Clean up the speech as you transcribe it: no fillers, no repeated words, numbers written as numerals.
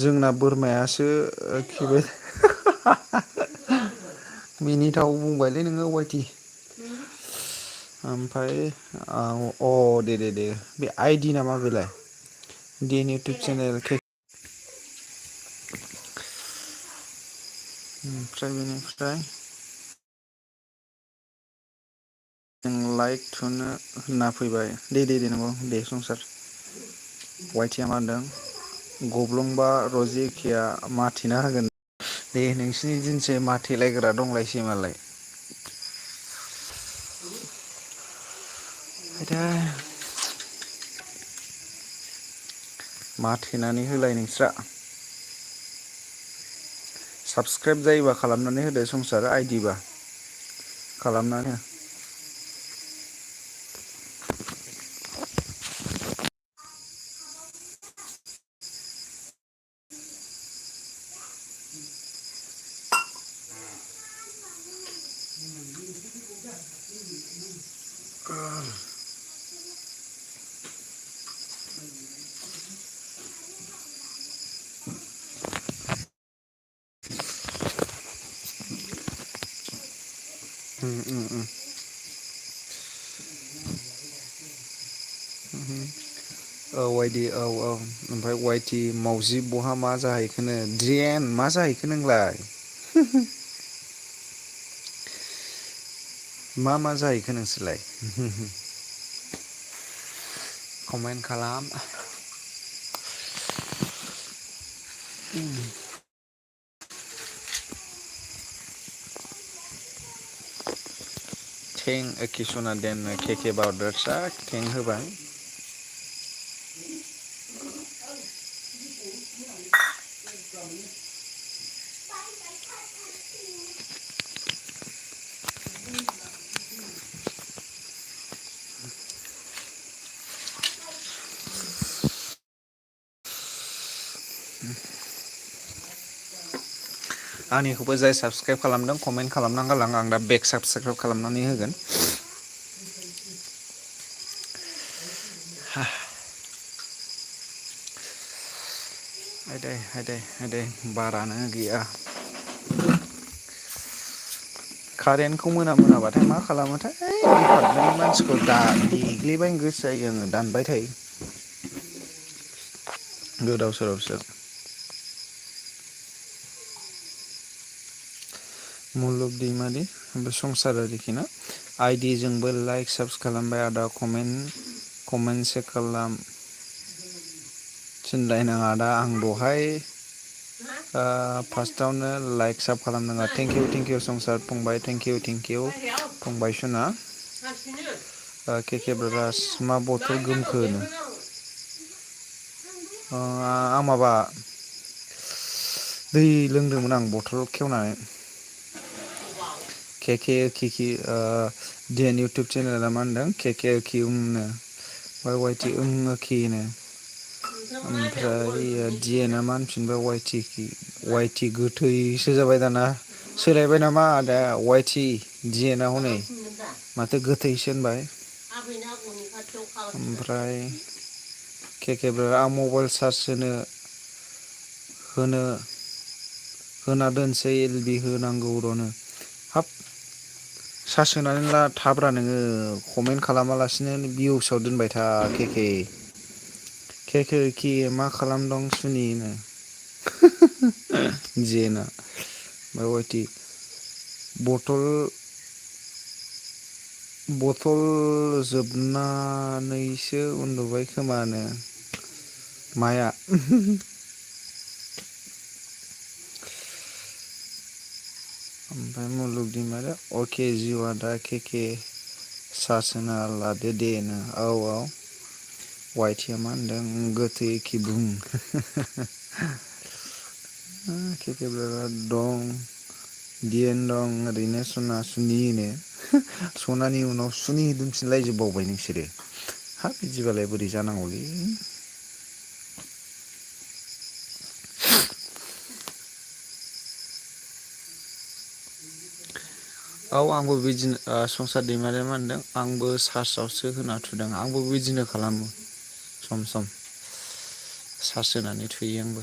जोंना बोरमायासो खिबाय मिनिथाव बुंबायलै नोङो वाइटि ओमफ्राय दे बे आइडि नामा बेलाय दि एन इउटुब चेनेल ओमफ्राय बेनिफ्राय जों लाइक थुनो होनना फैबाय दे नंगौ दे संसार वाइटिया मा होनदों गब्लंबा रजेकिया माथेना होगोन दे नोंसिनि दिनसो माथेलायग्रा दंलायसै मालाय माथेनानै होलाय नोंस्रा साबसक्राइब जायोबा खालामनानै होदो संसार आइदिबा खालामनानै हो औ वाइदि औ ओमफ्राय वाइटि मावजि बहा मा जाहैखोनो ड्रेन मा जाहैखो नोंलाय मा जाहैखो नोंसोरलाय कमेन्ट खालाम थें किसुना देन केके बावदारसा थें होबाय आंनिखौबो जाय साबसक्राइब खालामदों कमेन्ट खालामना गालां आं दा बेग साबसक्राइब खालामनानै होगोन हायदे बारानो गैया कारेन्टखौ मोनाबाथाय मा खालामोथाय डिपार्टमेन्टनि मानसिखौ देग्लिबायनो गोसो जायो आङो दानबाय थायो गोदाव सोरावसो मुलुग दैमारि ओमफ्राय संसारारिखि ना आइदि जोंबो लाइक साबसक्राइब खालामबाय आदा कमेन्टसो खालाम थिनलायनाङा दा आं दहाय फार्स्टआवनो लाइक साब खालामनाङा थेंकिउ संसार फंबाय थेंकिउ फंबाय सना केके ब्रादार्स मा बथल गोमखो होनो आं माबा दै लोंदोंमोन आं बथल खेवनानै केके डि एन इउटुब चेनेला मा होनदों केके किउनो वाइटि किनो ओमफ्राय दिएना मा होनफिनबाय वाइटि गोथैसो जाबाय दाना सोलायबाय नामा आदा वाइटि दिएना हनै माथो गोथैसो होनबाय ओमफ्राय केके ब्रादार आं मबाइल चार्ज होना दोनसै एलबि होनांगौ र'नो हाब सार्स होनानै ला थाब्रा नोङो कमेन्ट खालामालासिनो भिउसाव दोनबाय था केके मा खालामदं सुनिनो जेना वाइटि बथल जोबनानैसो उन्दुबाय खोमानो माया ओमफ्राय मुलुग दैमारि अके जिउ आदा केके सार्स होना लादो दे नो औ वाइटिया मा होनदों गोथै कि बुं केके ब्रादार दं दिएन दं ओरैनो सुनिनो सनानि उनाव सुनि दोनफिनलायजोबबावबाय नोंसोरो हाब बिदिबालाय बोरै जानांगौलै औ आंबो बिदिनो संसार दैमारिया मा होनदों आंबो चार्चआवसो होना थुदों आंबो बिदिनो खालामो सम चार्ज होनानै थुयो आंबो